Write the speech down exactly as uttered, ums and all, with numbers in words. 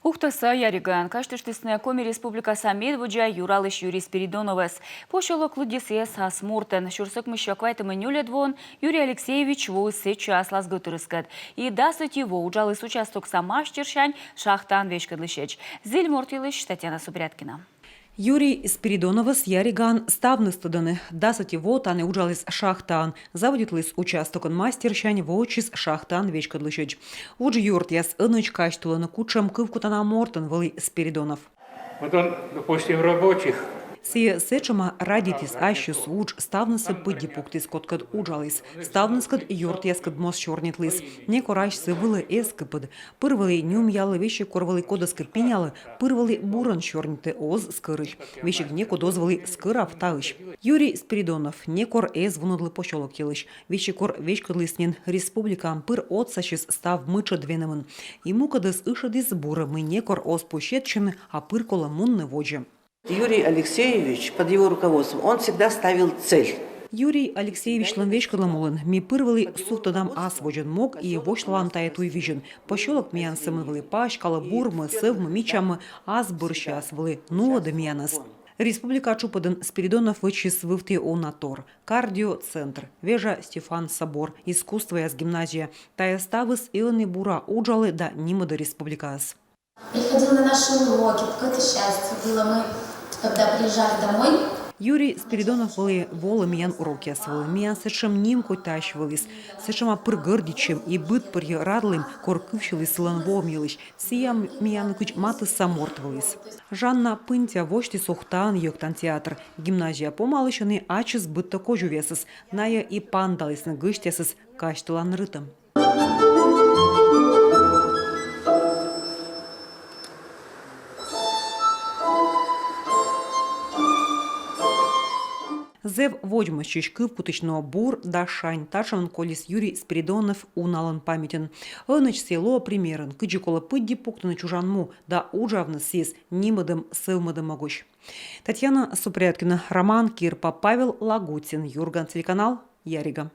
Ухтаса Ярегаын казьтыштісны Коми Республикаса медводдза юралысь Юрий Спиридоновӧс. Посёлок лыддьӧ сійӧс ас мортӧн. Сюрс ӧкмыссё квайтымын нёльӧд воын Юрий Алексеевич воис сэтчӧ аслас гӧтырыскӧд и дас ӧти во уджаліс участокса мастерсянь шахтаӧн веськӧдлысьӧдз. Зіль морт йылысь Татьяна Супряткина. Юрий Спиридоновӧс Ярегаын ставныс тӧдӧны. Дас ӧти во тані уджаліс шахтаын. Заводитліс участокын мастерсянь, воӧдчис шахтаӧн веськӧдлысьӧдз. Удж ёртъяс ӧнӧдз казьтылӧны, кутшӧм кывкутана мортӧн вӧлі Спиридонов. Вот он, допустим, рабочих. Сійӧ сэтшӧма радейтіс ассьыс удж, ставнысӧ пыдди пуктіс, кодкӧд уджаліс, ставныскӧд ёртъяскӧд моз сёрнитліс. Некор асьсӧ вылӧ эз кыпӧд. Пыр вӧлі нюмъялӧ, весиг кор вӧлі кодӧскӧ пинялӧ, пыр вӧлі бурӧн сёрнитӧ, оз скӧрысь. Весиг некод оз вӧлі скӧрав таысь. Юрий Спиридонов некор эз вунӧдлы посёлок йылысь. Весиг кор веськӧдліс нин республикаӧн, пыр отсасис став мытшӧд венӧмын. И мукӧдӧс ышӧдіс бурӧ, мый некор оз позь сетчыны, а пыр колӧ мунны водзӧ. Юрий Алексеевич под его руководством, он всегда ставил цель. Юрий Алексеевичлӧн веськӧдлӧм улын ми пыр вӧлі сувтӧдам ас водзӧн мог и восьлалам тайӧ туй визьӧн. Посёлок миян сӧмын вӧлі паськалӧ, бурмӧ, сӧвмӧ, мичаммӧ, ас бӧрсяыс вӧлі нуӧдӧ миянӧс. Республика тшупӧдын Спиридонов вӧчис вывті уна тор: кардиоцентр, Вежа Стефан собор, искусствояс гимназия. Тайӧ ставыс и ӧні бура уджалӧ да нимӧдӧ республикаӧс. Приходил на наши уроки, какое-то счастье было. Мы, когда приезжали домой, Юрий Спиридонов вӧлі волӧ миян урокъяс вылӧ. Миян сэтшӧм нимкодь таысь вӧліс. Сэтшӧма пыр гордитчим и быдпӧрйӧ радлім, кор кывсьылі сылӧн воӧм йылысь. Сійӧ миян кыдз матысса морт вӧліс. Жанна Пынтя восьтіс Ухтаын йӧктан театр. Гимназия помалысь ӧні ачыс быдтӧ кодзувъясӧс. Найӧ и паныдалісны гӧсьтъясӧс казьтылан рытӧм. Зэв водзмӧстчысь, кывкутысь, но бур да шань — татшӧмӧн колис Юрий Спиридонов уналӧн паметьӧн. Ӧнӧдз сійӧ лоӧ примерӧн, кыдзи колӧ пыдди пуктыны чужан му да уджавны сійӧс нимӧдӧм-сӧвмӧдӧм могысь. Татьяна Супряткина, Роман Кирпа, Павел Лагутин, «Юрган» телеканал, Ярега.